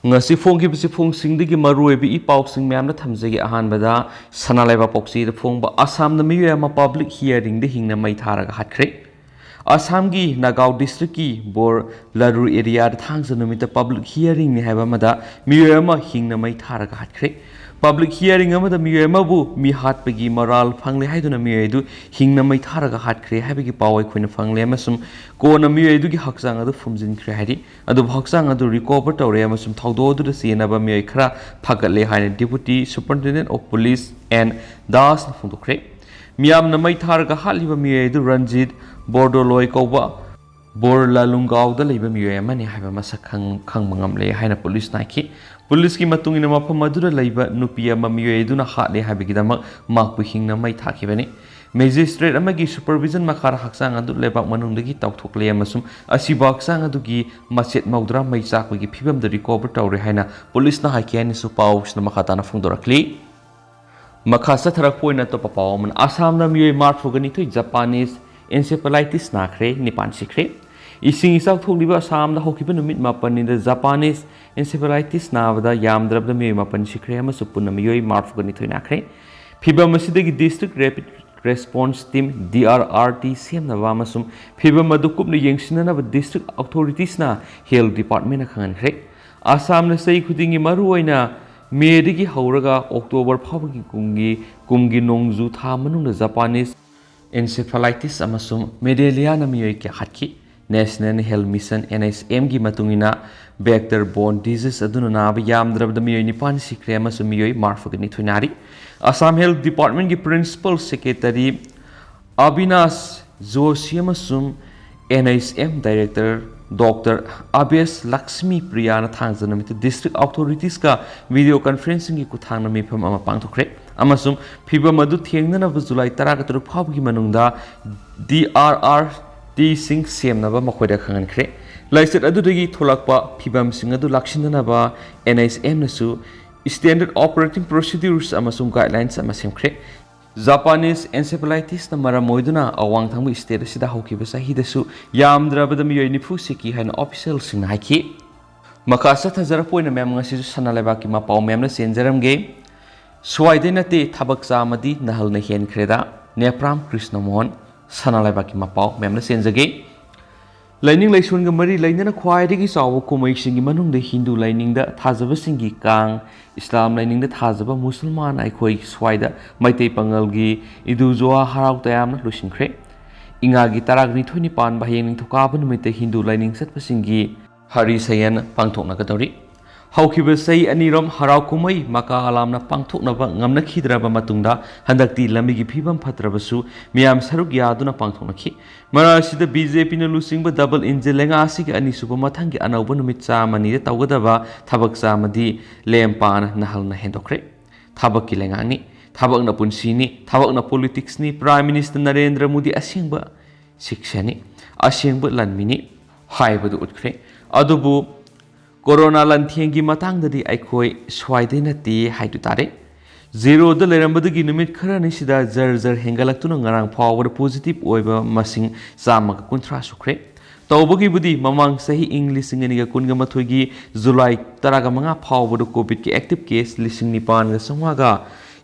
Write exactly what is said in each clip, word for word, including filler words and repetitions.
ꯉꯁꯤ ꯐꯣꯡꯈꯤꯕꯁꯤ ꯐꯣꯡꯁꯤꯡꯗꯒꯤ ꯃꯔꯨꯑꯣꯏꯕ ꯏ ꯄꯥꯎꯁꯤꯡ ꯃꯌꯥꯝꯅ ꯊꯝꯖꯒꯦ꯫ ꯑꯍꯥꯟꯕꯗ ꯁꯅꯥ ꯂꯩꯕꯥꯛ ꯄꯥꯎꯆꯦꯗ ꯐꯣꯡꯕ ꯑꯁꯥꯝꯗ ꯃꯤꯑꯣꯏ ꯑꯃ ꯄꯕ꯭ꯂꯤꯛ ꯍꯤꯌꯥꯔꯤꯡꯗ ꯍꯤꯡꯅ ꯃꯩ ꯊꯥꯔꯒ ꯍꯥꯠꯈ꯭ꯔꯦ꯫ ꯑꯁꯥꯝꯒꯤ ꯅꯥꯒꯥꯎ ꯗꯤꯁꯇ꯭ꯔꯤꯛꯀꯤ ꯕꯣꯔ ꯂꯔꯨ ꯑꯦꯔꯤꯌꯥꯗ ꯊꯥꯡꯖ ꯅꯨꯃꯤꯠꯇ ꯄꯕ꯭ꯂꯤꯛ ꯍꯤꯌꯥꯔꯤꯡꯅꯤ ꯍꯥꯏꯕ ꯑꯃꯗ ꯃꯤꯑꯣꯏ ꯑꯃ ꯍꯤꯡꯅ ꯃꯩ ꯊꯥꯔꯒ ꯍꯥꯠꯈ꯭ꯔꯦ꯫ ꯄꯕ꯭ꯂꯤꯛ ꯍꯤꯌꯥꯔꯤꯡ ꯑꯃꯗ ꯃꯤꯑꯣꯏ ꯑꯃꯕꯨ ꯃꯤ ꯍꯥꯠꯄꯒꯤ ꯃꯔꯥꯜ ꯐꯪꯂꯦ ꯍꯥꯏꯗꯨꯅ ꯃꯤꯑꯣꯏ ꯑꯗꯨ ꯍꯤꯡꯅ ꯃꯩ ꯊꯥꯔꯒ ꯍꯥꯠꯈ꯭ꯔꯦ ꯍꯥꯏꯕꯒꯤ ꯄꯥꯎ ꯑꯩꯈꯣꯏꯅ ꯐꯪꯂꯦ ꯑꯃꯁꯨꯡ ꯀꯣꯟꯅ ꯃꯤꯑꯣꯏ ꯑꯗꯨꯒꯤ ꯍꯛꯆꯥꯡ ꯑꯗꯨ ꯐꯨꯝꯖꯤꯟꯈ꯭ꯔꯦ ꯍꯥꯏꯔꯤ꯫ ꯑꯗꯨꯕꯨ ꯍꯛꯆꯥꯡ ꯑꯗꯨ ꯔꯤꯀꯣꯚꯔ ꯇꯧꯔꯦ ꯑꯃꯁꯨꯡ ꯊꯧꯗꯣꯛ ꯑꯗꯨꯗ ꯆꯦꯟꯅꯕ ꯃꯤꯑꯣꯏ ꯈꯔ ꯐꯒꯠꯂꯦ ꯍꯥꯏꯅ Deputy Superintendent of Police N ꯗꯥꯁꯅ ꯐꯣꯡꯗꯣꯛꯈ꯭ꯔꯦ꯫ ꯃꯤꯌꯥꯝꯅ ꯃꯩ ꯊꯥꯔꯒ ꯍꯥꯠꯂꯤꯕ ꯃꯤꯑꯣꯏ ꯑꯗꯨ ꯔꯟꯖꯤꯠ ꯕꯣꯔꯗꯣꯂꯣꯏ ꯀꯧꯕ ꯕꯣꯔ ꯂꯥꯂꯨꯡꯒꯥꯎꯗ ꯂꯩꯕ ꯃꯤꯑꯣꯏ ꯑꯃꯅꯤ ꯍꯥꯏꯕ ꯃꯁꯛ ꯈꯪ-, ꯈꯪꯕ ꯉꯝꯂꯦ ꯍꯥꯏꯅ ꯄꯨꯂꯤꯁꯅ ꯍꯥꯏꯈꯤ꯫ ꯄꯨꯂꯤꯁꯀꯤ ꯃꯇꯨꯡ ꯏꯟꯅ ꯃꯐꯝ ꯑꯗꯨꯗ ꯂꯩꯕ ꯅꯨꯄꯤ ꯑꯃ ꯃꯤꯑꯣꯏ ꯑꯗꯨꯅ ꯍꯥꯠꯂꯦ ꯍꯥꯏꯕꯒꯤꯗꯃꯛ ꯃꯍꯥꯛꯄꯨ ꯍꯤꯡꯅ ꯃꯩ ꯊꯥꯈꯤꯕꯅꯤ꯫ ꯃꯦꯖꯤꯁꯇ꯭ꯔꯦꯠ ꯑꯃꯒꯤ ꯁꯨꯄꯔꯚꯤꯖꯟ ꯃꯈꯥꯗ ꯍꯛꯆꯥꯡ ꯑꯗꯨ ꯂꯩꯕꯥꯛ ꯃꯅꯨꯡꯗꯒꯤ ꯇꯧꯊꯣꯛꯂꯦ ꯑꯃꯁꯨꯡ ꯑꯁꯤꯕ ꯍꯛꯆꯥꯡ ꯑꯗꯨꯒꯤ ꯃꯆꯦꯠ ꯃꯧꯗ꯭ꯔꯥ ꯃꯩ ꯆꯥꯛꯄꯒꯤ ꯐꯤꯕꯝꯗ ꯔꯤꯀꯣꯚꯔ ꯇꯧꯔꯦ ꯍꯥꯏꯅ ꯄꯨꯂꯤꯁꯅ ꯍꯥꯏꯈꯤ ꯍꯥꯏꯅꯁꯨ ꯄꯥꯎꯁꯤꯅ ꯃꯈꯥ ꯇꯥꯅ ꯐꯣꯡꯗꯣꯔꯛꯂꯤ꯫ ꯃꯈꯥ ꯆꯠꯊꯔꯛꯄ ꯑꯣꯏꯅ ꯑꯇꯣꯞꯄ ꯄꯥꯎ ꯑꯃꯅ, ꯑꯁꯥꯝꯗ ꯃꯤꯑꯣꯏ ꯃꯔꯤꯐꯨꯒ ꯅꯤꯊꯣꯏ Japanese encephalitis ꯅꯥꯈ꯭ꯔꯦ, ꯅꯤꯄꯥꯟ ꯁꯤꯈ꯭ꯔꯦ꯫ ꯏꯁꯤꯡ ꯏꯆꯥꯎ ꯊꯣꯛꯂꯤꯕ ꯑꯁꯥꯝꯗ ꯍꯧꯈꯤꯕ ꯅꯨꯃꯤꯠ ꯃꯥꯄꯟꯅꯤꯗ Japanese encephalitis ꯅꯥꯕꯗ ꯌꯥꯝꯗ꯭ꯔꯕꯗ ꯃꯤꯑꯣꯏ ꯃꯥꯄꯟ ꯁꯤꯈ꯭ꯔꯦ ꯑꯃꯁꯨꯡ ꯄꯨꯟꯅ ꯃꯤꯑꯣꯏ ꯃꯔꯤꯐꯨꯒ ꯅꯤꯊꯣꯏ ꯅꯥꯈ꯭ꯔꯦ꯫ ꯐꯤꯚꯝ ꯑꯁꯤꯗꯒꯤ District Rapid Response Team, D R R T, ꯁꯦꯝꯅꯕ ꯑꯃꯁꯨꯡ ꯐꯤꯚꯝ ꯑꯗꯨ ꯀꯨꯞꯅ ꯌꯦꯡꯁꯤꯟꯅꯅꯕ District Authorities ꯅ Health Department ꯅ ꯈꯪꯍꯟꯈ꯭ꯔꯦ꯫ ꯑꯁꯥꯝꯅ ꯆꯍꯤ ꯈꯨꯗꯤꯡꯒꯤ ꯃꯔꯨꯑꯣꯏꯅ ꯃꯦꯗꯒꯤ ꯍꯧꯔꯒ ꯑꯣꯛꯇꯣꯕꯔ ꯐꯥꯎꯕꯒꯤ ꯀꯨꯝꯒꯤ, ꯀꯨꯝꯒꯤ ꯅꯣꯡꯖꯨ ꯊꯥ ꯃꯅꯨꯡꯗ Japanese encephalitis ꯑꯃꯁꯨꯡ ꯃꯦꯂꯦꯔꯤꯌꯥꯅ ꯃꯤꯑꯣꯏ ꯀꯌꯥ ꯍꯥꯠꯈꯤ꯫ National Health Mission, N H M ꯒꯤ ꯃꯇꯨꯡ ꯏꯟꯅ, vector borne disease ꯑꯗꯨꯅ ꯅꯥꯕ ꯌꯥꯝꯗ꯭ꯔꯕꯗ ꯃꯤꯑꯣꯏ ꯅꯤꯄꯥꯟ ꯁꯤꯈ꯭ꯔꯦ ꯑꯃꯁꯨꯡ ꯃꯤꯑꯣꯏ ꯃꯔꯤꯐꯨꯒ ꯅꯤꯊꯣꯏ ꯅꯥꯔꯤ꯫ Assam Health Department ꯀꯤ Principal Secretary ꯑꯕꯤꯅꯥꯁ ꯖꯣꯁꯤ ꯑꯃꯁꯨꯡ N H M Director Doctor ꯑꯕꯦꯁ Lakshmi ꯄ꯭ꯔꯤꯌꯥꯅ ꯊꯥꯡꯖ ꯅꯨꯃꯤꯠꯇ District Authorities ꯀ video conferencing ꯒꯤ ꯈꯨꯠꯊꯥꯡꯗ ꯃꯤꯐꯝ ꯑꯃ ꯄꯥꯡꯊꯣꯛꯈ꯭ꯔꯦ ꯑꯃꯁꯨꯡ ꯐꯤꯚꯝ ꯑꯗꯨ ꯊꯦꯡꯅꯅꯕ ꯖꯨꯂꯥꯏ ꯇꯔꯥꯇꯔꯨꯛ ꯐꯥꯎꯕꯒꯤ ꯃꯅꯨꯡꯗ D R R T ꯁꯤꯡ ꯁꯦꯝꯅꯕ ꯃꯈꯣꯏꯗ ꯈꯪꯍꯟꯈ꯭ꯔꯦ꯫ ꯂꯥꯏꯆꯠ ꯑꯗꯨꯗꯒꯤ ꯊꯣꯛꯂꯛꯄ ꯐꯤꯚꯝꯁꯤꯡ ꯑꯗꯨ ꯂꯥꯛꯁꯤꯟꯅꯅꯕ N H M ꯅꯁꯨ Standard Operating Procedures ꯑꯃꯁꯨꯡ Guidelines ꯑꯃ ꯁꯦꯝꯈ꯭ꯔꯦ꯫ Japanese encephalitis ꯅ ꯃꯔꯝ ꯑꯣꯏꯗꯨꯅ ꯑꯋꯥꯡ ꯊꯪꯕ state ꯑꯁꯤꯗ ꯍꯧꯈꯤꯕ ꯆꯍꯤꯗꯁꯨ ꯌꯥꯝꯗ꯭ꯔꯕꯗ ꯃꯤꯑꯣꯏ ꯅꯤꯐꯨ ꯁꯤꯈꯤ ꯍꯥꯏꯅ official ꯁꯤꯡꯅ ꯍꯥꯏꯈꯤ꯫ ꯃꯈꯥ ꯆꯠꯊꯖꯔꯛꯄ ꯑꯣꯏꯅ ꯃꯌꯥꯝ ꯉꯁꯤꯁꯨ ꯁꯅꯥ ꯂꯩꯕꯥꯛꯀꯤ ꯃꯄꯥꯎ ꯃꯌꯥꯝꯅ ꯆꯦꯟꯖꯔꯝꯒꯦ꯫ ꯁ꯭ꯋꯥꯏꯗꯩ ꯅꯠꯇꯦ ꯊꯕꯛ ꯆꯥꯝꯃꯗꯤ ꯅꯍꯜꯅ ꯍꯦꯟꯈ꯭ꯔꯦꯗ꯫ ꯅꯦꯄ꯭ꯔꯥꯝ ꯀ꯭ꯔꯤꯁꯅ ꯃꯣꯍꯟ꯫ ꯁꯅꯥ ꯂꯩꯕꯥꯛꯀꯤ ꯃꯄꯥꯎ ꯃꯌꯥꯝꯅ ꯆꯦꯟꯖꯒꯦ꯫ ꯂꯥꯏꯅꯤꯡ ꯂꯥꯏꯁꯣꯟꯒ ꯃꯔꯤ ꯂꯩꯅꯅ ꯈ꯭ꯋꯥꯏꯗꯒꯤ ꯆꯥꯎꯕ ꯀꯨꯝꯍꯩꯁꯤꯡꯒꯤ ꯃꯅꯨꯡꯗ ꯍꯤꯟꯗꯨ ꯂꯥꯏꯅꯤꯡꯗ ꯊꯥꯖꯕꯁꯤꯡꯒꯤ ꯀꯥꯡ, ꯏꯁꯂꯥꯝ ꯂꯥꯏꯅꯤꯡꯗ ꯊꯥꯖꯕ ꯃꯨꯁꯜꯃꯥꯟ ꯑꯩꯈꯣꯏ ꯁ꯭ꯋꯥꯏꯗ ꯃꯩꯇꯩ ꯄꯥꯉꯜꯒꯤ ꯏꯗꯨ ꯖꯨꯍꯥ ꯍꯔꯥꯎ ꯇꯌꯥꯝꯅ ꯂꯣꯏꯁꯤꯟꯈ꯭ꯔꯦ꯫ ꯏꯉꯥꯒꯤ ꯇꯔꯥꯅꯤꯊꯣꯏꯅꯤ ꯄꯥꯟꯕ ꯍꯌꯦꯡ ꯅꯤꯡꯊꯧꯀꯥꯕ ꯅꯨꯃꯤꯠꯇ ꯍꯤꯟꯗꯨ ꯂꯥꯏꯅꯤꯡ ꯆꯠꯄꯁꯤꯡꯒꯤ ꯍꯔꯤ ꯁꯌꯟ ꯄꯥꯡꯊꯣꯛꯅꯒꯗꯧꯔꯤ꯫ ꯍꯧꯈꯤꯕ ꯆꯍꯤ ꯑꯅꯤꯔꯣꯝ ꯍꯔꯥꯎ ꯀꯨꯝꯍꯩ ꯃꯀꯥ ꯑꯂꯥꯝꯅ ꯄꯥꯡꯊꯣꯛꯅꯕ ꯉꯝꯅꯈꯤꯗ꯭ꯔꯕ ꯃꯇꯨꯡꯗ ꯍꯟꯗꯛꯇꯤ ꯂꯝꯕꯤꯒꯤ ꯐꯤꯕꯝ ꯐꯠꯇ꯭ꯔꯕꯁꯨ ꯃꯤꯌꯥꯝ ꯁꯔꯨꯛ ꯌꯥꯗꯨꯅ ꯄꯥꯡꯊꯣꯛꯅꯈꯤ꯫ ꯃꯔꯛ ꯑꯁꯤꯗ ꯕꯤ ꯖꯦ ꯄꯤꯅ ꯂꯨꯆꯤꯡꯕ ꯗꯕꯜ ꯏꯟꯖꯤꯟ ꯂꯩꯉꯥꯛ ꯑꯁꯤꯒꯤ ꯑꯅꯤꯁꯨꯕ ꯃꯊꯪꯒꯤ ꯑꯅꯧꯕ ꯅꯨꯃꯤꯠ ꯆꯥꯝꯃꯅꯤꯗ ꯇꯧꯒꯗꯕ ꯊꯕꯛ ꯆꯥꯝꯃꯗꯤ ꯂꯦꯝ ꯄꯥꯅ ꯅꯍꯜꯅ ꯍꯦꯟꯗꯣꯛꯈ꯭ꯔꯦ꯫ ꯊꯕꯛꯀꯤ ꯂꯩꯉꯥꯛꯅꯤ, ꯊꯕꯛꯅ ꯄꯨꯟꯁꯤꯅꯤ, ꯊꯕꯛꯅ ꯄꯣꯂꯤꯇꯤꯛꯁꯅꯤ, ꯄ꯭ꯔꯥꯏꯝ ꯃꯤꯅꯤꯁꯇꯔ ꯅꯔꯦꯟꯗ꯭ꯔ ꯃꯣꯗꯤ ꯑꯁꯦꯡꯕ ꯁꯤꯛꯁꯟꯅꯤ, ꯑꯁꯦꯡꯕ ꯂꯥꯟꯃꯤꯅꯤ ꯍꯥꯏꯕꯗꯨ ꯎꯠꯈ꯭ꯔꯦ꯫ ꯑꯗꯨꯕꯨ ꯀꯣꯔꯣꯅꯥ ꯂꯥꯟꯊꯦꯡꯒꯤ ꯃꯇꯥꯡꯗꯗꯤ ꯑꯩꯈꯣꯏ ꯁ꯭ꯋꯥꯏꯗꯩ ꯅꯠꯇꯦ ꯍꯥꯏꯗꯨ ꯇꯥꯔꯦ꯫ ꯖꯦꯔꯣꯗ ꯂꯩꯔꯝꯕꯗꯒꯤ ꯅꯨꯃꯤꯠ ꯈꯔꯅꯤꯁꯤꯗ ꯖꯔ ꯖꯔ ꯍꯦꯟꯒꯠꯂꯛꯇꯨꯅ ꯉꯔꯥꯡ ꯐꯥꯎꯕꯗ ꯄꯣꯖꯤꯇꯤꯚ ꯑꯣꯏꯕ ꯃꯁꯤꯡ ꯆꯥꯝꯃꯒ ꯀꯨꯟꯊ꯭ꯔꯥ ꯁꯨꯈ꯭ꯔꯦ꯫ ꯇꯧꯕꯒꯤꯕꯨꯗꯤ ꯃꯃꯥꯡ ꯆꯍꯤ ꯏꯪ ꯂꯤꯁꯤꯡ ꯑꯅꯤꯒ ꯀꯨꯟꯒ ꯃꯥꯊꯣꯏꯒꯤ ꯖꯨꯂꯥꯏ ꯇꯔꯥꯒ ꯃꯉꯥ ꯐꯥꯎꯕꯗ ꯀꯣꯚꯤꯗ ꯀꯤ ꯑꯦꯛꯇꯤꯚ ꯀꯦꯁ ꯂꯤꯁꯤꯡ ꯅꯤꯄꯥꯟꯒ ꯆꯥꯝꯃꯉꯥꯒ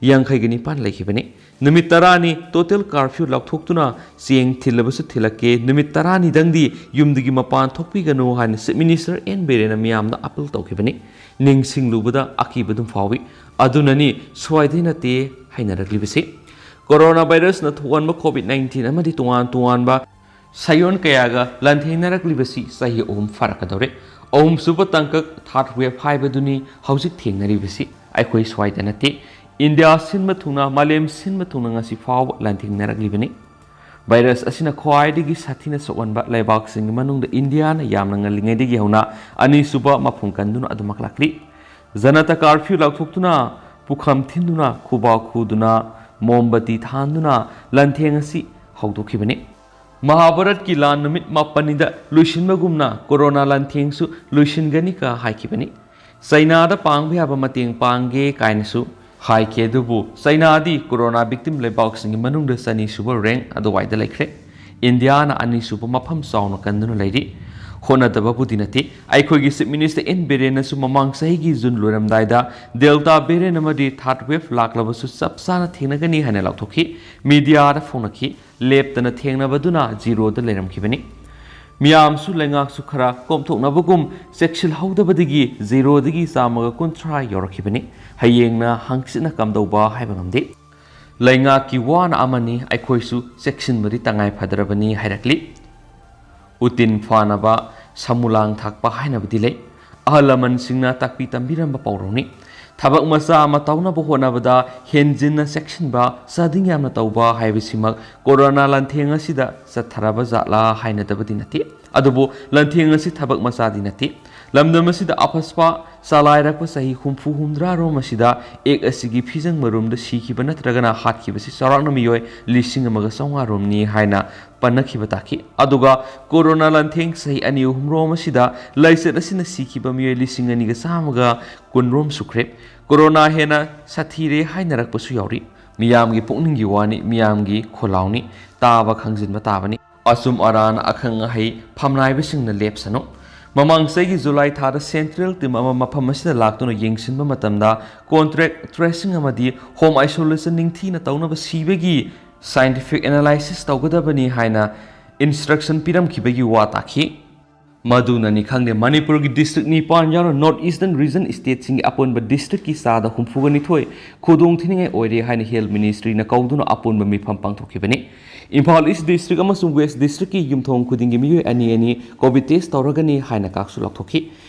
ꯌꯥꯡꯈꯩꯒ ꯅꯤꯄꯥꯟ ꯂꯩꯈꯤꯕꯅꯤ꯫ ꯅꯨꯃꯤꯠ ꯇꯔꯥꯅꯤ ꯇꯣꯇꯦꯜ ꯀꯥꯔꯐ꯭ꯌꯨ ꯂꯥꯎꯊꯣꯛꯇꯨꯅ ꯆꯦꯡ ꯊꯤꯜꯂꯕꯁꯨ ꯊꯤꯜꯂꯛꯀꯦ, ꯅꯨꯃꯤꯠ ꯇꯔꯥꯅꯤꯗꯪꯗꯤ ꯌꯨꯝꯗꯒꯤ ꯃꯄꯥꯟ ꯊꯣꯛꯄꯤꯒꯅꯨ ꯍꯥꯏꯅ ꯆꯤꯐ ꯃꯤꯅꯤꯁꯇꯔ ꯑꯦꯟ ꯕꯤꯔꯦꯟꯅ ꯃꯤꯌꯥꯝꯗ ꯑꯄꯤꯜ ꯇꯧꯈꯤꯕꯅꯤ꯫ ꯅꯤꯡꯁꯤꯡꯂꯨꯕꯗ ꯑꯀꯤꯕ ꯑꯗꯨꯝ ꯐꯥꯎꯏ꯫ ꯑꯗꯨꯅꯅꯤ ꯁ꯭ꯋꯥꯏꯗꯩ ꯅꯠꯇꯦ ꯍꯥꯏꯅꯔꯛꯂꯤꯕꯁꯤ꯫ ꯀꯣꯔꯣꯅꯥ ꯚꯥꯏꯔꯁꯅ ꯊꯣꯛꯍꯟꯕ ꯀꯣꯚꯤꯗ ꯅꯥꯏꯟꯇꯤꯟ ꯑꯃꯗꯤ ꯇꯣꯉꯥꯟ ꯇꯣꯉꯥꯟꯕ ꯁꯥꯏꯑꯣꯟ ꯀꯌꯥꯒ ꯂꯥꯟꯊꯦꯡꯅꯔꯛꯂꯤꯕꯁꯤ ꯆꯍꯤ ꯑꯍꯨꯝ ꯐꯥꯔꯛꯀꯗꯧꯔꯦ꯫ ꯑꯍꯨꯝꯁꯨꯕ ꯇꯥꯡꯀꯛ, ꯊꯥꯔꯗ ꯋꯦꯚ ꯍꯥꯏꯕꯗꯨꯅꯤ ꯍꯧꯖꯤꯛ ꯊꯦꯡꯅꯔꯤꯕꯁꯤ꯫ ꯑꯩꯈꯣꯏ ꯁ꯭ꯋꯥꯏꯗ ꯅꯠꯇꯦ, ꯏꯟꯗꯤꯌꯥ ꯁꯤꯟꯕ ꯊꯨꯡꯅ, ꯃꯥꯂꯦꯝ ꯁꯤꯟꯕ ꯊꯨꯡꯅ ꯉꯁꯤ ꯐꯥꯎꯕ ꯂꯥꯟꯊꯦꯡꯅꯔꯛꯂꯤꯕꯅꯤ꯫ ꯚꯥꯏꯔꯁ ꯑꯁꯤꯅ ꯈ꯭ꯋꯥꯏꯗꯒꯤ ꯁꯥꯊꯤꯅ ꯁꯣꯛꯍꯟꯕ ꯂꯩꯕꯥꯛꯁꯤꯡꯒꯤ ꯃꯅꯨꯡꯗ ꯏꯟꯗꯤꯌꯥꯅ ꯌꯥꯝꯅ ꯉꯜꯂꯤꯉꯩꯗꯒꯤ ꯍꯧꯅ ꯑꯅꯤꯁꯨꯕ ꯃꯐꯝ ꯀꯟꯗꯨꯅ ꯑꯗꯨꯃꯛ ꯂꯥꯛꯂꯤ꯫ ꯖꯅꯇꯥ ꯀꯥꯔꯐ꯭ꯌꯨ ꯂꯥꯎꯊꯣꯛꯇꯨꯅ, ꯄꯨꯈꯝ ꯊꯤꯟꯗꯨꯅ, ꯈꯨꯕꯥꯛ ꯈꯨꯗꯨꯅ, ꯃꯣꯝꯕꯇꯤ ꯊꯥꯟꯗꯨꯅ ꯂꯥꯟꯊꯦꯡ ꯑꯁꯤ ꯍꯧꯗꯣꯛꯈꯤꯕꯅꯤ꯫ ꯃꯍꯥꯚꯥꯔꯠꯀꯤ ꯂꯥꯟ ꯅꯨꯃꯤꯠ ꯃꯥꯄꯟꯅꯤꯗ ꯂꯣꯏꯁꯤꯟꯕꯒꯨꯝꯅ ꯀꯣꯔꯣꯅꯥ ꯂꯥꯟꯊꯦꯡꯁꯨ ꯂꯣꯏꯁꯤꯟꯒꯅꯤ ꯀ ꯍꯥꯏꯈꯤꯕꯅꯤ꯫ ꯆꯩꯅꯥꯗ ꯄꯥꯡꯕ ꯌꯥꯕ ꯃꯇꯦꯡ ꯄꯥꯡꯒꯦ ꯀꯥꯏꯅꯁꯨ ꯍꯥꯏꯈꯤ, ꯑꯗꯨꯕꯨ ꯆꯩꯅꯥꯗꯤ ꯀꯣꯔꯣꯅꯥ ꯚꯤꯛꯇꯤꯝ ꯂꯩꯕꯥꯛꯁꯤꯡꯒꯤ ꯃꯅꯨꯡꯗ ꯆꯅꯤꯁꯨꯕ ꯔꯦꯡꯛ ꯑꯗꯨꯋꯥꯏꯗ ꯂꯩꯈ꯭ꯔꯦ꯫ ꯏꯟꯗꯤꯌꯥꯅ ꯑꯅꯤꯁꯨꯕ ꯃꯐꯝ ꯆꯥꯎꯅ ꯀꯟꯗꯨꯅ ꯂꯩꯔꯤ꯫ ꯍꯣꯠꯅꯗꯕꯕꯨꯗꯤ ꯅꯠꯇꯦ꯫ ꯑꯩꯈꯣꯏꯒꯤ Chief Minister N ꯕꯤꯔꯦꯟꯅꯁꯨ ꯃꯃꯥꯡ ꯆꯍꯤꯒꯤ ꯖꯨꯟ ꯂꯣꯏꯔꯝꯗꯥꯏꯗ Delta variant ꯑꯃꯗꯤ third wave ꯂꯥꯛꯂꯕꯁꯨ ꯆꯞ ꯆꯥꯅ ꯊꯦꯡꯅꯒꯅꯤ ꯍꯥꯏꯅ ꯂꯥꯎꯊꯣꯛꯈꯤ꯫ ꯃꯤꯗꯤꯌꯥꯗ ꯐꯣꯡꯅꯈꯤ꯫ ꯂꯦꯞꯇꯅ ꯊꯦꯡꯅꯕꯗꯨꯅ ꯖꯤꯔꯣꯗ ꯂꯩꯔꯝꯈꯤꯕꯅꯤ꯫ ꯃꯤꯌꯥꯝꯁꯨ ꯂꯩꯉꯥꯛꯁꯨ ꯈꯔ ꯀꯣꯝꯊꯣꯛꯅꯕꯒꯨꯝ ꯆꯦꯛꯁꯤꯜꯍꯧꯗꯕꯗꯒꯤ ꯖꯤꯔꯣꯗꯒꯤ ꯆꯥꯝꯃꯒ ꯀꯨꯟꯊ꯭ꯔꯥ ꯌꯧꯔꯛꯈꯤꯕꯅꯤ꯫ ꯍꯌꯦꯡꯅ ꯍꯪꯆꯤꯠꯅ ꯀꯝꯗꯧꯕ ꯍꯥꯏꯕ ꯉꯝꯗꯦ꯫ ꯂꯩꯉꯥꯛꯀꯤ ꯋꯥꯅ ꯑꯃꯅꯤ, ꯑꯩꯈꯣꯏꯁꯨ ꯆꯦꯛꯁꯤꯟꯕꯗꯤ ꯇꯉꯥꯏ ꯐꯗ꯭ꯔꯕꯅꯤ ꯍꯥꯏꯔꯛꯂꯤ꯫ ꯎꯇꯤꯟ ꯐꯥꯅꯕ ꯁꯃꯨꯂꯥꯡ ꯊꯥꯛꯄ ꯍꯥꯏꯅꯕꯗꯤ ꯂꯩ꯫ ꯑꯍꯜ ꯂꯃꯟꯁꯤꯡꯅ ꯇꯥꯛꯄꯤ ꯇꯝꯕꯤꯔꯝꯕ ꯄꯥꯎꯔꯧꯅꯤ꯫ ꯊꯕꯛ ꯃꯆꯥ ꯑꯃ ꯇꯧꯅꯕ ꯍꯣꯠꯅꯕꯗ ꯍꯦꯟꯖꯤꯟꯅ ꯆꯦꯛꯁꯤꯟꯕ, ꯆꯥꯗꯤꯡ ꯌꯥꯝꯅ ꯇꯧꯕ ꯍꯥꯏꯕꯁꯤꯃꯛ ꯀꯣꯔꯣꯅꯥ ꯂꯥꯟꯊꯦꯡ ꯑꯁꯤꯗ ꯆꯠꯊꯔꯕ ꯖꯥꯠꯂꯥ ꯍꯥꯏꯅꯗꯕꯗꯤ ꯅꯠꯇꯦ꯫ ꯑꯗꯨꯕꯨ ꯂꯥꯟꯊꯦꯡ ꯑꯁꯤ ꯊꯕꯛ ꯃꯆꯥꯗꯤ ꯅꯠꯇꯦ꯫ ꯂꯝꯗꯝ ꯑꯁꯤꯗ ꯑꯐꯁꯄꯥ ꯆꯂꯥꯏꯔꯛꯄ ꯆꯍꯤ ꯍꯨꯝꯐꯨ ꯍꯨꯝꯗ꯭ꯔꯥ ꯔꯣꯝ ꯑꯁꯤꯗ ꯑꯦꯛ ꯑꯁꯤꯒꯤ ꯐꯤꯖꯪ ꯃꯔꯨꯝꯗ ꯁꯤꯈꯤꯕ ꯅꯠꯇ꯭ꯔꯒꯅ ꯍꯥꯠꯈꯤꯕꯁꯤ ꯆꯥꯎꯔꯥꯛꯅ ꯃꯤꯑꯣꯏ ꯂꯤꯁꯤꯡ ꯑꯃꯒ ꯆꯥꯝꯃꯉꯥ ꯔꯣꯝꯅꯤ ꯍꯥꯏꯅ ꯄꯟꯅꯈꯤꯕ ꯇꯥꯈꯤ꯫ ꯑꯗꯨꯒ ꯀꯣꯔꯣꯅꯥ ꯂꯥꯟꯊꯦꯡ ꯆꯍꯤ ꯑꯅꯤ ꯑꯍꯨꯝ ꯔꯣꯝ ꯑꯁꯤꯗ ꯂꯥꯏꯆꯠ ꯑꯁꯤꯅ ꯁꯤꯈꯤꯕ ꯃꯤꯑꯣꯏ ꯂꯤꯁꯤꯡ ꯑꯅꯤꯒ ꯆꯥꯝꯃꯒ ꯀꯨꯟ ꯔꯣꯝ ꯁꯨꯈ꯭ꯔꯦ꯫ ꯀꯣꯔꯣꯅꯥ ꯍꯦꯟꯅ ꯁꯥꯊꯤꯔꯦ ꯍꯥꯏꯅꯔꯛꯄꯁꯨ ꯌꯥꯎꯔꯤ꯫ ꯃꯤꯌꯥꯝꯒꯤ ꯄꯨꯛꯅꯤꯡꯒꯤ ꯋꯥꯅꯤ, ꯃꯤꯌꯥꯝꯒꯤ ꯈꯣꯜꯂꯥꯎꯅꯤ, ꯇꯥꯕ ꯈꯪꯖꯤꯟꯕ ꯇꯥꯕꯅꯤ꯫ ꯑꯆꯨꯝ ꯑꯔꯥꯟ, ꯑꯈꯪ ꯑꯍꯩ ꯐꯝꯅꯥꯏꯕꯁꯤꯡꯅ ꯂꯦꯞꯁꯅꯨ꯫ ꯃꯃꯥꯡ ꯆꯍꯤꯒꯤ ꯖꯨꯂꯥꯏ ꯊꯥꯗ central team ꯑꯃ ꯃꯐꯝ ꯑꯁꯤꯗ ꯂꯥꯛꯇꯨꯅ ꯌꯦꯡꯁꯤꯟꯕ ꯃꯇꯝꯗ contact tracing ꯑꯃꯗꯤ home isolation ꯅꯤꯡꯊꯤꯅ ꯇꯧꯅꯕ ꯁꯤꯕꯒꯤ scientific analysis ꯇꯧꯒꯗꯕꯅꯤ ꯍꯥꯏꯅ instruction ꯄꯤꯔꯝꯈꯤꯕꯒꯤ ꯋꯥ ꯇꯥꯈꯤ꯫ ꯃꯗꯨꯅꯅꯤ ꯈꯪꯗꯦ, ꯃꯅꯤꯄꯨꯔꯒꯤ district ꯅꯤꯄꯥꯟ ꯌꯥꯎꯅ North Eastern region stateꯁꯤꯡꯒꯤ ꯑꯄꯨꯟꯕ districtꯀꯤ ꯆꯥꯗ ꯍꯨꯝꯐꯨꯒ ꯅꯤꯊꯣꯏ ꯈꯨꯗꯣꯡ ꯊꯤꯅꯤꯡꯉꯥꯏ ꯑꯣꯏꯔꯦ ꯍꯥꯏꯅ health ministryꯅ ꯀꯧꯗꯨꯅ ꯑꯄꯨꯟꯕ ꯃꯤꯐꯝ ꯄꯥꯡꯊꯣꯛꯈꯤꯕꯅꯤ꯫ ꯏꯝꯐꯥꯜ East district ꯑꯃꯁꯨꯡ West districtꯀꯤ ꯌꯨꯝꯊꯣꯡ ꯈꯨꯗꯤꯡꯒꯤ ꯃꯤꯑꯣꯏ ꯑꯅꯤ ꯑꯅꯤ COVID test ꯇꯧꯔꯒꯅꯤ ꯍꯥꯏꯅ ꯀꯥꯛꯁꯨ ꯂꯥꯎꯊꯣꯛꯈꯤ꯫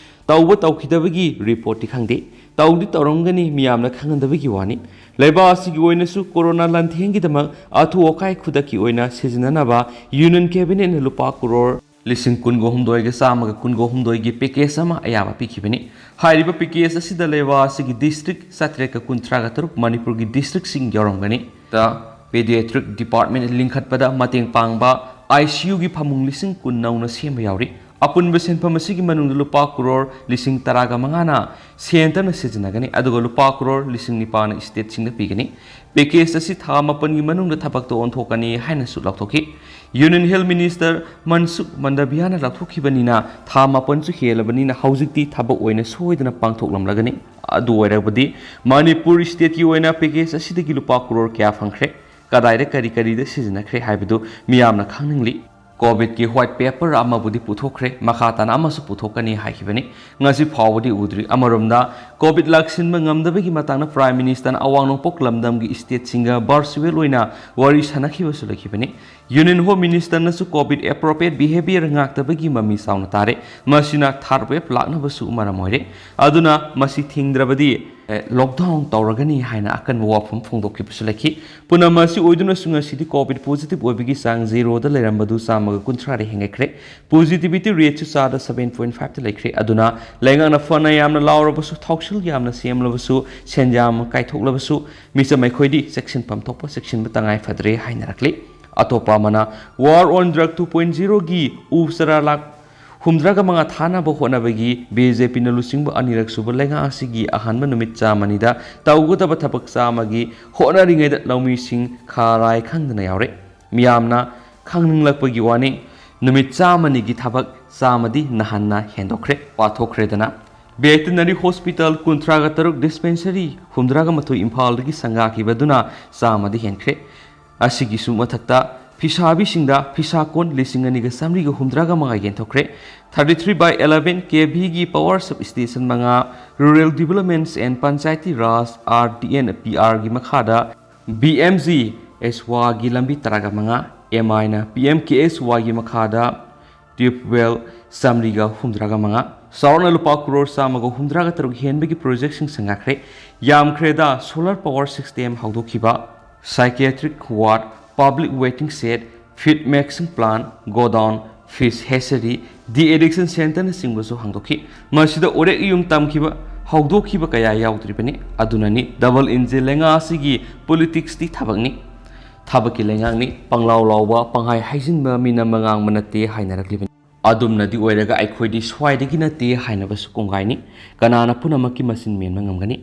ꯇꯧꯕ ꯇꯧꯈꯤꯗꯕꯒꯤ reportꯇꯤ ꯈꯪꯗꯦ꯫ ꯇꯧꯗꯤ ꯇꯧꯔꯝꯒꯅꯤ, ꯃꯤꯌꯥꯝꯅ ꯈꯪꯍꯟꯗꯕꯒꯤ ꯋꯥꯅꯤ꯫ ꯂꯩꯕꯥꯛ ꯑꯁꯤꯒꯤ ꯑꯣꯏꯅꯁꯨ ꯀꯣꯔꯣꯅꯥ ꯂꯥꯟꯊꯦꯡꯒꯤꯗꯃꯛ ꯑꯊꯨ ꯑꯀꯥꯏ ꯈꯨꯗꯛꯀꯤ ꯑꯣꯏꯅ ꯁꯤꯖꯤꯟꯅꯅꯕ Union Cabinetꯅ ꯂꯨꯄꯥ ꯀ꯭ꯔꯣꯔ ꯂꯤꯁꯤꯡ ꯀꯨꯟꯒ ꯍꯨꯝꯗꯣꯏꯒ ꯆꯥꯝꯃꯒ ꯀꯨꯟꯒ ꯍꯨꯝꯗꯣꯏꯒꯤ package ꯑꯃ ꯑꯌꯥꯕ ꯄꯤꯈꯤꯕꯅꯤ꯫ ꯍꯥꯏꯔꯤꯕ package ꯑꯁꯤꯗ ꯂꯩꯕꯥꯛ ꯑꯁꯤꯒꯤ district ꯆꯥꯇ꯭ꯔꯦꯠꯀ ꯀꯨꯟꯊ꯭ꯔꯥꯒ ꯇꯔꯨꯛ ꯃꯅꯤꯄꯨꯔꯒꯤ districtꯁꯤꯡ ꯌꯥꯎꯔꯝꯒꯅꯤ꯫ ꯇ pediatric department ꯂꯤꯡꯈꯠꯄꯗ ꯃꯇꯦꯡ ꯄꯥꯡꯕ ICUꯒꯤ ꯐꯃꯨꯡ ꯂꯤꯁꯤꯡ ꯀꯨꯟ ꯅꯧꯅ ꯁꯦꯝꯕ ꯌꯥꯎꯔꯤ꯫ ꯑꯄꯨꯟꯕ ꯁꯦꯟꯐꯝ ꯑꯁꯤꯒꯤ ꯃꯅꯨꯡꯗ ꯂꯨꯄꯥ ꯀ꯭ꯔꯣꯔ ꯂꯤꯁꯤꯡ ꯇꯔꯥꯒ ꯃꯉꯥꯅ ꯁꯦꯟꯇꯔꯅ ꯁꯤꯖꯤꯟꯅꯒꯅꯤ, ꯑꯗꯨꯒ ꯂꯨꯄꯥ ꯀ꯭ꯔꯣꯔ ꯂꯤꯁꯤꯡ ꯅꯤꯄꯥꯟꯅ ꯏꯁꯇꯦꯠꯁꯤꯡꯗ ꯄꯤꯒꯅꯤ꯫ ꯄꯦꯀꯦꯖ ꯑꯁꯤ ꯊꯥ ꯃꯥꯄꯟꯒꯤ ꯃꯅꯨꯡꯗ ꯊꯕꯛꯇ ꯑꯣꯟꯊꯣꯛꯀꯅꯤ ꯍꯥꯏꯅꯁꯨ ꯂꯥꯎꯊꯣꯛꯈꯤ꯫ ꯌꯨꯅꯤꯌꯟ ꯍꯦꯜꯊ ꯃꯤꯅꯤꯁꯇꯔ ꯃꯟꯁꯨꯈ ꯃꯟꯗꯥꯚꯤꯌꯥꯅ ꯂꯥꯎꯊꯣꯛꯈꯤꯕꯅꯤꯅ ꯊꯥ ꯃꯥꯄꯟꯁꯨ ꯍꯦꯜꯂꯕꯅꯤꯅ ꯍꯧꯖꯤꯛꯇꯤ ꯊꯕꯛ ꯑꯣꯏꯅ ꯁꯣꯏꯗꯅ ꯄꯥꯡꯊꯣꯛꯂꯝꯂꯒꯅꯤ꯫ ꯑꯗꯨ ꯑꯣꯏꯔꯕꯗꯤ ꯃꯅꯤꯄꯨꯔ ꯏꯁꯇꯦꯠꯀꯤ ꯑꯣꯏꯅ ꯄꯦꯀꯦꯖ ꯑꯁꯤꯗꯒꯤ ꯂꯨꯄꯥ ꯀ꯭ꯔꯣꯔ ꯀꯌꯥ ꯐꯪꯈ꯭ꯔꯦ, ꯀꯗꯥꯏꯗ ꯀꯔꯤ ꯀꯔꯤꯗ ꯁꯤꯖꯤꯟꯅꯈ꯭ꯔꯦ ꯍꯥꯏꯕꯗꯨ ꯃꯤꯌꯥꯝꯅ ꯈꯪꯅꯤꯡꯂꯤ꯫ ꯀꯣꯚꯤꯗꯀꯤ ꯋꯥꯏꯠ ꯄꯦꯄꯔ ꯑꯃꯕꯨꯗꯤ ꯄꯨꯊꯣꯛꯈ꯭ꯔꯦ, ꯃꯈꯥ ꯇꯥꯅ ꯑꯃꯁꯨ ꯄꯨꯊꯣꯛꯀꯅꯤ ꯍꯥꯏꯈꯤꯕꯅꯤ꯫ ꯉꯁꯤ ꯐꯥꯎꯕꯗꯤ ꯎꯗ꯭ꯔꯤ꯫ ꯑꯃꯔꯣꯝꯗ, ꯀꯣꯚꯤꯗ ꯂꯥꯛꯁꯤꯟꯕ ꯉꯝꯗꯕꯒꯤ ꯃꯇꯥꯡꯗ ꯄ꯭ꯔꯥꯏꯝ ꯃꯤꯅꯤꯁꯇꯔꯅ ꯑꯋꯥꯡ ꯅꯣꯡꯄꯣꯛ ꯂꯝꯗꯝꯒꯤ ꯏꯁꯇꯦꯠꯁꯤꯡꯒ ꯚꯔꯆꯨꯋꯦꯜ ꯑꯣꯏꯅ ꯋꯥꯔꯤ ꯁꯥꯟꯅꯈꯤꯕꯁꯨ ꯂꯩꯈꯤꯕꯅꯤ꯫ ꯌꯨꯅꯤꯌꯟ ꯍꯣꯝ ꯃꯤꯅꯤꯁꯇꯔꯅꯁꯨ ꯀꯣꯚꯤꯗ ꯑꯦꯄ꯭ꯔꯣꯄ꯭ꯔꯤꯌꯦꯠ ꯕꯤꯍꯦꯕꯤꯌꯔ ꯉꯥꯛꯇꯕꯒꯤ ꯃꯃꯤ ꯆꯥꯎꯅ ꯇꯥꯔꯦ꯫ ꯃꯁꯤꯅ ꯊꯥꯔꯗ ꯋꯦꯚ ꯂꯥꯛꯅꯕꯁꯨ ꯃꯔꯝ ꯑꯣꯏꯔꯦ꯫ ꯑꯗꯨꯅ ꯃꯁꯤ ꯊꯤꯡꯗ꯭ꯔꯕꯗꯤ, ꯑꯦ, ꯂꯣꯛꯗꯥꯎꯟ ꯇꯧꯔꯒꯅꯤ ꯍꯥꯏꯅ ꯑꯀꯟꯕ ꯋꯥꯐꯝ ꯐꯣꯡꯗꯣꯛꯈꯤꯕꯁꯨ ꯂꯩꯈꯤ꯫ ꯄꯨꯝꯅꯃꯛ ꯑꯁꯤ ꯑꯣꯏꯗꯨꯅꯁꯨ ꯉꯁꯤꯗꯤ ꯀꯣꯚꯤꯗ ꯄꯣꯖꯤꯇꯤꯚ ꯑꯣꯏꯕꯒꯤ ꯆꯥꯡ ꯖꯦꯔꯣꯗ ꯂꯩꯔꯝꯕꯗꯨ ꯆꯥꯝꯃꯒ ꯀꯨꯟꯊ꯭ꯔꯥꯗ ꯍꯦꯟꯒꯠꯈ꯭ꯔꯦ꯫ ꯄꯣꯖꯤꯇꯤꯚꯤꯇꯤ ꯔꯦꯠꯁꯨ ꯆꯥꯗ ꯁꯚꯦꯟ ꯄꯣꯏꯟ ꯐꯥꯏꯚꯇ ꯂꯩꯈ꯭ꯔꯦ꯫ ꯑꯗꯨꯅ ꯂꯩꯉꯥꯛꯅ ꯐꯅ ꯌꯥꯝꯅ ꯂꯥꯎꯔꯕꯁꯨ, ꯊꯧꯁꯤꯜ ꯌꯥꯝꯅ ꯁꯦꯝꯂꯕꯁꯨ, ꯁꯦꯟꯖꯥ ꯑꯃ ꯀꯥꯏꯊꯣꯛꯂꯕꯁꯨ, ꯃꯤꯆꯝ ꯑꯩꯈꯣꯏꯗꯤ ꯆꯦꯛꯁꯤꯟꯐꯝ ꯊꯣꯛꯄ ꯆꯦꯛꯁꯤꯟꯕ ꯇꯉꯥꯏ ꯐꯗ꯭ꯔꯦ ꯍꯥꯏꯅꯔꯛꯂꯤ꯫ ꯑꯇꯣꯞꯄ ꯑꯃꯅ, War on Drug two point zeroꯒꯤ ꯎ ꯆꯥꯔꯥ ꯂꯥꯛ ꯍꯨꯝꯗ꯭ꯔꯥꯒ ꯃꯉꯥ ꯊꯥꯅꯕ ꯍꯣꯠꯅꯕꯒꯤ ꯕꯤ ꯖꯦ ꯄꯤꯅ ꯂꯨꯆꯤꯡꯕ ꯑꯅꯤꯔꯛ ꯁꯨꯕ ꯂꯩꯉꯥꯛ ꯑꯁꯤꯒꯤ ꯑꯍꯥꯟꯕ ꯅꯨꯃꯤꯠ ꯆꯥꯝꯃꯅꯤꯗ ꯇꯧꯒꯗꯕ ꯊꯕꯛ ꯆꯥꯝꯃꯒꯤ ꯍꯣꯠꯅꯔꯤꯉꯩꯗ ꯂꯧꯃꯤꯁꯤꯡ ꯈꯥꯔꯥꯏ ꯈꯪꯗꯅ ꯌꯥꯎꯔꯦ꯫ ꯃꯤꯌꯥꯝꯅ ꯈꯪꯅꯤꯡꯂꯛꯄꯒꯤ ꯋꯥꯅꯤ, ꯅꯨꯃꯤꯠ ꯆꯥꯝꯃꯅꯤꯒꯤ ꯊꯕꯛ ꯆꯥꯝꯃꯗꯤ ꯅꯍꯥꯟꯅ ꯍꯦꯟꯗꯣꯛꯈ꯭ꯔꯦ, ꯄꯥꯊꯣꯛꯈ꯭ꯔꯦꯗꯅ꯫ ꯚꯦꯇꯤꯅꯔꯤ ꯍꯣꯁꯄꯤꯇꯥꯜ ꯀꯨꯟꯊ꯭ꯔꯥꯒ ꯇꯔꯨꯛ, ꯗꯤꯁꯄꯦꯟꯁꯔꯤ ꯍꯨꯝꯗ꯭ꯔꯥꯒ ꯃꯥꯊꯣꯏ ꯏꯝꯐꯥꯜꯗꯒꯤ ꯁꯪꯒꯥꯈꯤꯕꯗꯨꯅ ꯆꯥꯝꯃꯗꯤ ꯍꯦꯟꯈ꯭ꯔꯦ꯫ ꯑꯁꯤꯒꯤꯁꯨ ꯃꯊꯛꯇ ꯐꯤꯁꯥꯕꯤꯁꯤꯡꯗ ꯐꯤꯁꯥ ꯀꯣꯟ ꯂꯤꯁꯤꯡ ꯑꯅꯤꯒ ꯆꯥꯃꯔꯤꯒ ꯍꯨꯝꯗ꯭ꯥꯒ ꯃꯉꯥ ꯌꯦꯟꯊꯣꯛꯈ꯭ꯔꯦ꯫ Thirty three by eleven K Vꯒꯤ power substation ꯃꯉꯥ, Rural Developments and Panchayati Raj, R D and P Rꯒꯤ ꯃꯈꯥꯗ B M G S Yꯒꯤ ꯂꯝꯕꯤ ꯇꯔꯥꯒ ꯃꯉꯥ, M Iꯅ P M K S Yꯒꯤ ꯃꯈꯥꯗ ꯇ꯭ꯌꯨꯕ ꯋꯦꯜ ꯆꯥꯃꯔꯤꯒ ꯍꯨꯝꯗ꯭ꯔꯥꯒ ꯃꯉꯥ, ꯆꯥꯎꯔꯥꯛꯅ ꯂꯨꯄꯥ ꯀ꯭ꯔꯣꯔ ꯆꯥꯝꯃꯒ ꯍꯨꯝꯗ꯭ꯔꯥꯒ ꯇꯔꯨꯛ ꯍꯦꯟꯕꯒꯤ ꯄ꯭ꯔꯣꯖꯦꯛꯁꯤꯡ ꯁꯪꯒꯥꯈ꯭ꯔꯦ꯫ ꯌꯥꯝꯈ꯭ꯔꯦꯗ, solar power system ꯍꯧꯗꯣꯛꯈꯤꯕ, psychiatric ward, public waiting shed, feed mixing plant, godown, fish hatchery, de-addiction centreꯅꯆꯤꯡꯕꯁꯨ ꯍꯥꯡꯗꯣꯛꯈꯤ꯫ ꯃꯁꯤꯗ ꯎꯔꯦꯛ ꯏꯌꯨꯝ ꯇꯝꯈꯤꯕ, ꯍꯧꯗꯣꯛꯈꯤꯕ ꯀꯌꯥ ꯌꯥꯎꯗ꯭ꯔꯤꯕꯅꯤ꯫ ꯑꯗꯨꯅꯅꯤ double engine ꯂꯩꯉꯥꯛ ꯑꯁꯤꯒꯤ politicsꯇꯤ ꯊꯕꯛꯅꯤ꯫ ꯊꯕꯛꯀꯤ ꯂꯩꯉꯥꯛꯅꯤ, ꯄꯪꯂꯥꯎ ꯂꯥꯎꯕ, ꯄꯪꯍꯥꯏ ꯍꯥꯏꯖꯤꯟꯕ, ꯃꯤꯅꯝꯕ ꯉꯥꯡꯕ ꯅꯠꯇꯦ ꯍꯥꯏꯅꯔꯛꯂꯤꯕꯅꯤ꯫ ꯑꯗꯨꯝꯅꯗꯤ ꯑꯣꯏꯔꯒ ꯑꯩꯈꯣꯏꯗꯤ ꯁ꯭ꯋꯥꯏꯗꯒꯤ ꯅꯠꯇꯦ ꯍꯥꯏꯅꯕꯁꯨ ꯀꯣꯡꯒꯥꯏꯅꯤ꯫ ꯀꯅꯥꯅ ꯄꯨꯝꯅꯃꯛꯀꯤ ꯃꯆꯤꯟ ꯃꯦꯟꯕ ꯉꯝꯒꯅꯤ?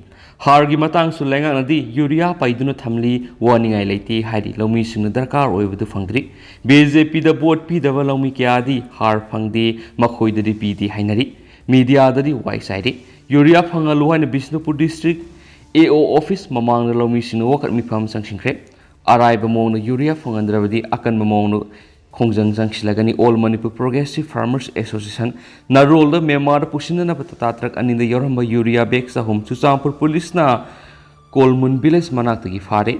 ꯍꯥꯔꯒꯤ ꯃꯇꯥꯡꯁꯨ ꯂꯩꯉꯥꯛꯅꯗꯤ ꯌꯨꯔꯤꯌꯥ ꯄꯩꯗꯨꯅ ꯊꯝꯂꯤ, ꯋꯥꯅꯤꯡꯉꯥꯏ ꯂꯩꯇꯦ ꯍꯥꯏꯔꯤ꯫ ꯂꯧꯃꯤꯁꯤꯡꯅ ꯗꯔꯀꯥꯔ ꯑꯣꯏꯕꯗꯨ ꯐꯪꯗ꯭ꯔꯤ꯫ ꯕꯤ ꯖꯦ ꯄꯤꯗ ꯚꯣꯠ ꯄꯤꯗꯕ ꯂꯧꯃꯤ ꯀꯌꯥꯗꯤ ꯍꯥꯔ ꯐꯪꯗꯦ, ꯃꯈꯣꯏꯗꯗꯤ ꯄꯤꯗꯦ ꯍꯥꯏꯅꯔꯤ꯫ ꯃꯤꯗꯤꯌꯥꯗꯗꯤ ꯋꯥꯏ ꯆꯥꯏꯔꯤ꯫ ꯌꯨꯔꯤꯌꯥ ꯐꯪꯍꯜꯂꯨ ꯍꯥꯏꯅ ꯕꯤꯁꯅꯨꯄꯨꯔ ꯗꯤꯁꯇ꯭ꯔꯤꯛ ꯑꯦ ꯑꯣ ꯑꯣꯐꯤꯁ ꯃꯃꯥꯡꯗ ꯂꯧꯃꯤꯁꯤꯡꯅ ꯋꯥꯀꯠ ꯃꯤꯐꯝ ꯆꯪꯁꯤꯟꯈ꯭ꯔꯦ꯫ ꯑꯔꯥꯏꯕ ꯃꯑꯣꯡꯗ ꯌꯨꯔꯤꯌꯥ ꯐꯪꯍꯟꯗ꯭ꯔꯕꯗꯤ ꯑꯀꯟꯕ ꯃꯑꯣꯡꯗ ꯈꯣꯡꯖꯪ ꯆꯪꯁꯤꯜꯂꯒꯅꯤ꯫ All Manipur progressive farmers association ꯅꯔꯣꯜꯗ ꯃ꯭ꯌꯥꯟꯃꯥꯔꯗ ꯄꯨꯁꯤꯟꯅꯅꯕ ꯇꯥꯇꯥ ꯇ꯭ꯔꯛ ꯑꯅꯤꯗ ꯌꯥꯎꯔꯝꯕ ꯌꯨꯔꯤꯌꯥ ꯕꯦꯒ ꯆꯍꯨꯝ ꯆꯨꯔꯆꯥꯟꯄꯨꯔ ꯄꯨꯂꯤꯁꯅ ꯀꯣꯜꯃꯨꯟ ꯚꯤꯂꯦꯖ ꯃꯅꯥꯛꯇꯒꯤ ꯐꯥꯔꯦ꯫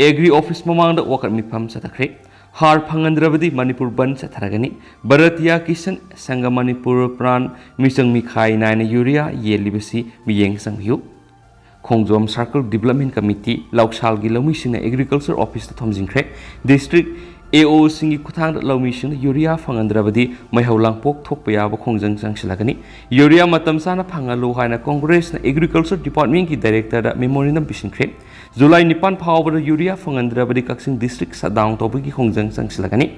ꯑꯦꯒ꯭ꯔꯤ ꯑꯣꯐꯤꯁ ꯃꯃꯥꯡꯗ ꯋꯥꯀꯠ ꯃꯤꯐꯝ ꯆꯠꯊꯈ꯭ꯔꯦ꯫ ꯍꯥꯔ ꯐꯪꯍꯟꯗ꯭ꯔꯕꯗꯤ ꯃꯅꯤꯄꯨꯔ ꯕꯟꯗ ꯆꯠꯊꯔꯒꯅꯤ꯫ ꯚꯥꯔꯇꯤꯌꯥ ꯀꯤꯁꯟ ꯁꯪꯘ ꯃꯅꯤꯄꯨꯔ ꯄ꯭ꯔꯥꯟ ꯃꯤꯆꯪ ꯃꯤꯈꯥꯏ ꯅꯥꯏꯅ ꯌꯨꯔꯤꯌꯥ ꯌꯦꯜꯂꯤꯕꯁꯤ ꯃꯤꯠꯌꯦꯡ ꯆꯪꯕꯤꯌꯨ꯫ ꯈꯣꯡꯖꯣꯝ ꯁꯥꯔꯀꯜ ꯗꯤꯕꯂꯞꯃꯦꯟ ꯀꯃꯤꯇꯤ ꯂꯧꯁꯥꯜꯒꯤ ꯂꯧꯃꯤꯁꯤꯡꯅ ꯑꯦꯒ꯭ꯔꯤꯀꯜꯆꯔ ꯑꯣꯐꯤꯁꯇ ꯊꯣꯝꯖꯤꯟꯈ꯭ꯔꯦ꯫ ꯗꯤꯁꯇ꯭ꯔꯤꯛ ꯑꯦ ꯑꯣꯁꯤꯡꯒꯤ ꯈꯨꯠꯊꯥꯡꯗ ꯂꯧꯃꯤꯁꯤꯡꯅ ꯌꯨꯔꯤꯌꯥ ꯐꯪꯍꯟꯗ꯭ꯔꯕꯗꯤ ꯃꯩꯍꯧ ꯂꯥꯡꯄꯣꯛ ꯊꯣꯛꯄ ꯌꯥꯕ ꯈꯣꯡꯖꯪ ꯆꯪꯁꯤꯜꯂꯒꯅꯤ꯫ ꯌꯨꯔꯤꯌꯥ ꯃꯇꯝ ꯆꯥꯅ ꯐꯪꯍꯜꯂꯨ ꯍꯥꯏꯅ ꯀꯣꯡꯒ꯭ꯔꯦꯁꯅ ꯑꯦꯒ꯭ꯔꯤꯀꯜꯆꯔ ꯗꯤꯄꯥꯔꯠꯃꯦꯟꯒꯤ ꯗꯥꯏꯔꯦꯛꯇꯔꯗ ꯃꯦꯃꯣꯔꯦꯟꯗꯝ ꯄꯤꯁꯤꯟꯈ꯭ꯔꯦ꯫ ꯖꯨꯂꯥꯏ ꯅꯤꯄꯥꯟ ꯐꯥꯎꯕꯗ ꯌꯨꯔꯤꯌꯥ ꯐꯪꯍꯟꯗ꯭ꯔꯕꯗꯤ ꯀꯛꯆꯤꯡ ꯗꯤꯁꯇ꯭ꯔꯤꯛ ꯁꯠ ꯗꯥꯎꯟ ꯇꯧꯕꯒꯤ ꯈꯣꯡꯖꯪ ꯆꯪꯁꯤꯜꯂꯒꯅꯤ꯫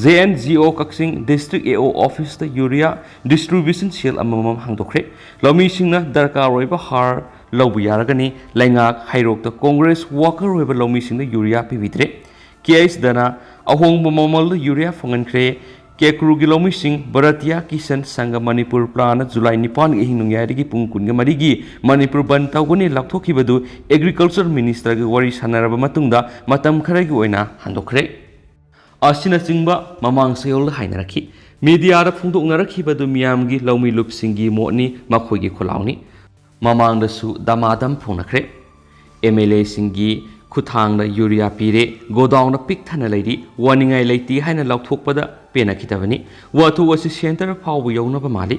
J and G O Kakching district ꯑꯦ ꯑꯣ ꯑꯣꯐꯤꯁꯇ ꯌꯨꯔꯤꯌꯥ ꯗꯤꯁꯇ꯭ꯔꯤꯕ꯭ꯌꯨꯁꯟ ꯁꯦꯜ ꯑꯃꯃꯝ ꯍꯥꯡꯗꯣꯛꯈ꯭ꯔꯦ꯫ ꯂꯧꯃꯤꯁꯤꯡꯅ ꯗꯔꯀꯥꯔ ꯑꯣꯏꯕ ꯍꯥꯔ ꯂꯧꯕ ꯌꯥꯔꯒꯅꯤ꯫ ꯂꯩꯉꯥꯛ ꯍꯩꯔꯣꯛꯇ ꯀꯣꯡꯒ꯭ꯔꯦꯁ ꯋꯥꯀꯔ ꯑꯣꯏꯕ ꯂꯧꯃꯤꯁꯤꯡꯗ ꯌꯨꯔꯤꯌꯥ ꯄꯤꯕꯤꯗ꯭ꯔꯦ꯫ ꯀꯦ ꯑꯩꯆ ꯗꯅ ꯑꯍꯣꯡꯕ ꯃꯃꯜꯗ ꯌꯨꯔꯤꯌꯥ ꯐꯪꯍꯟꯈ꯭ꯔꯦ꯫ ꯀꯦꯀ꯭ꯔꯨꯒꯤ ꯂꯧꯃꯤꯁꯤꯡ ꯚꯥꯔꯇꯤꯌꯥ ꯀꯤꯁꯟ ꯁꯪꯘ ꯃꯅꯤꯄꯨꯔ ꯄ꯭ꯔꯥꯅ ꯖꯨꯂꯥꯏ ꯅꯤꯄꯥꯟꯒꯤ ꯑꯍꯤꯡ ꯅꯣꯡꯌꯥꯏꯗꯒꯤ ꯄꯨꯡ ꯀꯨꯟꯒ ꯃꯔꯤꯒꯤ ꯃꯅꯤꯄꯨꯔ ꯕꯟꯗ ꯇꯧꯒꯅꯤ ꯂꯥꯎꯊꯣꯛꯈꯤꯕꯗꯨ ꯑꯦꯒ꯭ꯔꯤꯀꯜꯆꯔ ꯃꯤꯅꯤꯁꯇꯔꯒ ꯋꯥꯔꯤ ꯁꯥꯟꯅꯔꯕ ꯃꯇꯨꯡꯗ ꯃꯇꯝ ꯈꯔꯒꯤ ꯑꯣꯏꯅ ꯍꯟꯗꯣꯛꯈ꯭ꯔꯦ꯫ ꯑꯁꯤꯅꯆꯤꯡꯕ ꯃꯃꯥꯡ ꯆꯌꯣꯜꯗ ꯍꯥꯏꯅꯔꯛꯈꯤ꯫ ꯃꯤꯗꯤꯌꯥꯗ ꯐꯣꯡꯗꯣꯛꯅꯔꯛꯈꯤꯕꯗꯨ ꯃꯤꯌꯥꯝꯒꯤ ꯂꯧꯃꯤ ꯂꯨꯞꯁꯤꯡꯒꯤ ꯃꯣꯠꯅꯤ, ꯃꯈꯣꯏꯒꯤ ꯈꯨꯜꯂꯥꯎꯅꯤ꯫ ꯃꯃꯥꯡꯗꯁꯨ ꯗꯃꯥꯗꯝ ꯐꯣꯡꯅꯈ꯭ꯔꯦ꯫ ꯑꯦꯝ ꯑꯦꯜ ꯑꯦꯁꯤꯡꯒꯤ ꯈꯨꯠꯊꯥꯡꯗ ꯌꯨꯔꯤꯌꯥ ꯄꯤꯔꯦ, ꯒꯣꯗꯥꯎꯟꯗ ꯄꯤꯛ ꯊꯟꯅ ꯂꯩꯔꯤ, ꯋꯥꯅꯤꯡꯉꯥꯏ ꯂꯩꯇꯦ ꯍꯥꯏꯅ ꯂꯥꯎꯊꯣꯛꯄꯗ ꯄꯦꯟꯅꯈꯤꯗꯕꯅꯤ꯫ ꯋꯥꯊꯣꯛ ꯑꯁꯤ ꯁꯦꯟꯇꯔ ꯐꯥꯎꯕ ꯌꯧꯅꯕ ꯃꯥꯜꯂꯤ꯫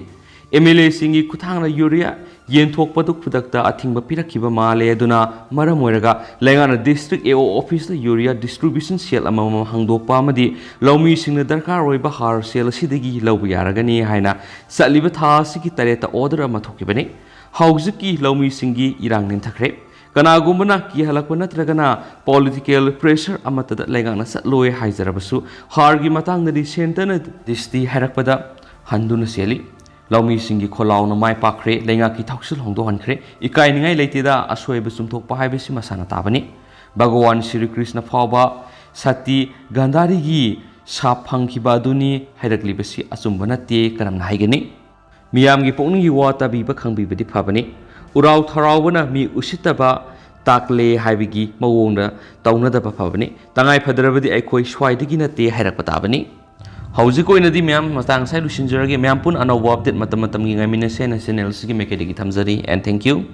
ꯑꯦꯝ ꯑꯦꯜ ꯑꯦꯁꯤꯡꯒꯤ ꯈꯨꯠꯊꯥꯡꯗ ꯌꯨꯔꯤꯌꯥ ꯌꯦꯟꯊꯣꯛꯄꯗꯨ ꯈꯨꯗꯛꯇ ꯑꯊꯤꯡꯕ ꯄꯤꯔꯛꯈꯤꯕ ꯃꯥꯜꯂꯦ꯫ ꯑꯗꯨꯅ ꯃꯔꯝ ꯑꯣꯏꯔꯒ ꯂꯩꯉꯥꯛꯅ ꯗꯤꯁꯇ꯭ꯔꯤꯛ ꯑꯦ ꯑꯣ ꯑꯣꯐꯤꯁꯇ ꯌꯨꯔꯤꯌꯥ ꯗꯤꯁꯇ꯭ꯔꯤꯕ꯭ꯌꯨꯁꯟ ꯁꯦꯜ ꯑꯃꯃꯝ ꯍꯥꯡꯗꯣꯛꯄ ꯑꯃꯗꯤ ꯂꯧꯃꯤꯁꯤꯡꯅ ꯗꯔꯀꯥꯔ ꯑꯣꯏꯕ ꯍꯥꯔ ꯁꯦꯜ ꯑꯁꯤꯗꯒꯤ ꯂꯧꯕ ꯌꯥꯔꯒꯅꯤ ꯍꯥꯏꯅ ꯆꯠꯂꯤꯕ ꯊꯥ ꯑꯁꯤꯒꯤ ꯇꯔꯦꯠꯇ ꯑꯣꯔꯗꯔ ꯑꯃ ꯊꯣꯛꯈꯤꯕꯅꯤ꯫ ꯍꯧꯖꯤꯛꯀꯤ ꯂꯧꯃꯤꯁꯤꯡꯒꯤ ꯏꯔꯥꯡ ꯅꯦꯝꯊꯈ꯭ꯔꯦ꯫ ꯀꯅꯥꯒꯨꯝꯕꯅ ꯀꯤꯍꯜꯂꯛꯄ ꯅꯠꯇ꯭ꯔꯒꯅ political pressure ꯑꯃꯠꯇꯗ ꯂꯩꯉꯥꯛꯅ ꯆꯠꯂꯣꯏ ꯍꯥꯏꯖꯔꯕꯁꯨ, ꯍꯥꯔꯒꯤ ꯃꯇꯥꯡꯗꯗꯤ centreꯅ ꯗ꯭ꯔꯤꯁꯇꯤ ꯍꯥꯏꯔꯛꯄꯗ ꯍꯟꯗꯨꯅ ꯆꯦꯜꯂꯤ꯫ ꯂꯧꯃꯤꯁꯤꯡꯒꯤ ꯈꯣꯜꯂꯥꯎꯅ ꯃꯥꯏ ꯄꯥꯛꯈ꯭ꯔꯦ, ꯂꯩꯉꯥꯛꯀꯤ ꯊꯧꯁꯤꯜ ꯍꯣꯡꯗꯣꯛꯍꯟꯈ꯭ꯔꯦ꯫ ꯏꯀꯥꯏꯅꯤꯡꯉꯥꯏ ꯂꯩꯇꯦꯗ, ꯑꯁꯣꯏꯕ ꯆꯨꯝꯊꯣꯛꯄ ꯍꯥꯏꯕꯁꯤ ꯃꯁꯥꯅ ꯇꯥꯕꯅꯤ꯫ ꯚꯒꯋꯥꯟ ꯁ꯭ꯔꯤ ꯀ꯭ꯔꯤꯁꯅ ꯐꯥꯎꯕ ꯁꯇꯤ ꯒꯥꯟꯙꯥꯔꯤꯒꯤ ꯁꯥꯞ ꯐꯪꯈꯤꯕ ꯑꯗꯨꯅꯤ ꯍꯥꯏꯔꯛꯂꯤꯕꯁꯤ ꯑꯆꯨꯝꯕ ꯅꯠꯇꯦ꯫ ꯀꯔꯝꯅ ꯍꯥꯏꯒꯅꯤ? ꯃꯤꯌꯥꯝꯒꯤ ꯄꯨꯛꯅꯤꯡꯒꯤ ꯋꯥ ꯇꯥꯕꯤꯕ ꯈꯪꯕꯤꯕꯗꯤ ꯐꯕꯅꯤ꯫ ꯎꯔꯥꯎ ꯊꯔꯥꯎꯕꯅ ꯃꯤ ꯎꯁꯤꯠꯇꯕ ꯇꯥꯛꯂꯦ ꯍꯥꯏꯕꯒꯤ ꯃꯑꯣꯡꯗ ꯇꯧꯅꯗꯕ ꯐꯕꯅꯤ꯫ ꯇꯉꯥꯏ ꯐꯗ꯭ꯔꯕꯗꯤ ꯑꯩꯈꯣꯏ ꯁ꯭ꯋꯥꯏꯗꯒꯤ ꯅꯠꯇꯦ ꯍꯥꯏꯔꯛꯄ ꯇꯥꯕꯅꯤ꯫ ꯍꯧꯖꯤꯛ ꯑꯣꯏꯅꯗꯤ ꯃꯌꯥꯝ ꯃꯇꯥꯡ ꯑꯁꯥꯏ ꯂꯣꯏꯁꯤꯟꯖꯔꯒꯦ꯫ ꯃꯌꯥꯝ ꯄꯨꯟꯅ ꯑꯅꯧꯕ update ꯃꯇꯝ ꯃꯇꯝꯒꯤ ꯉꯥꯏꯃꯤꯟꯅꯁꯦ ꯍꯥꯏꯅ channel ꯑꯁꯤꯒꯤ ꯃꯥꯏꯀꯩꯗꯒꯤ ꯊꯝꯖꯔꯤ꯫ And thank you꯫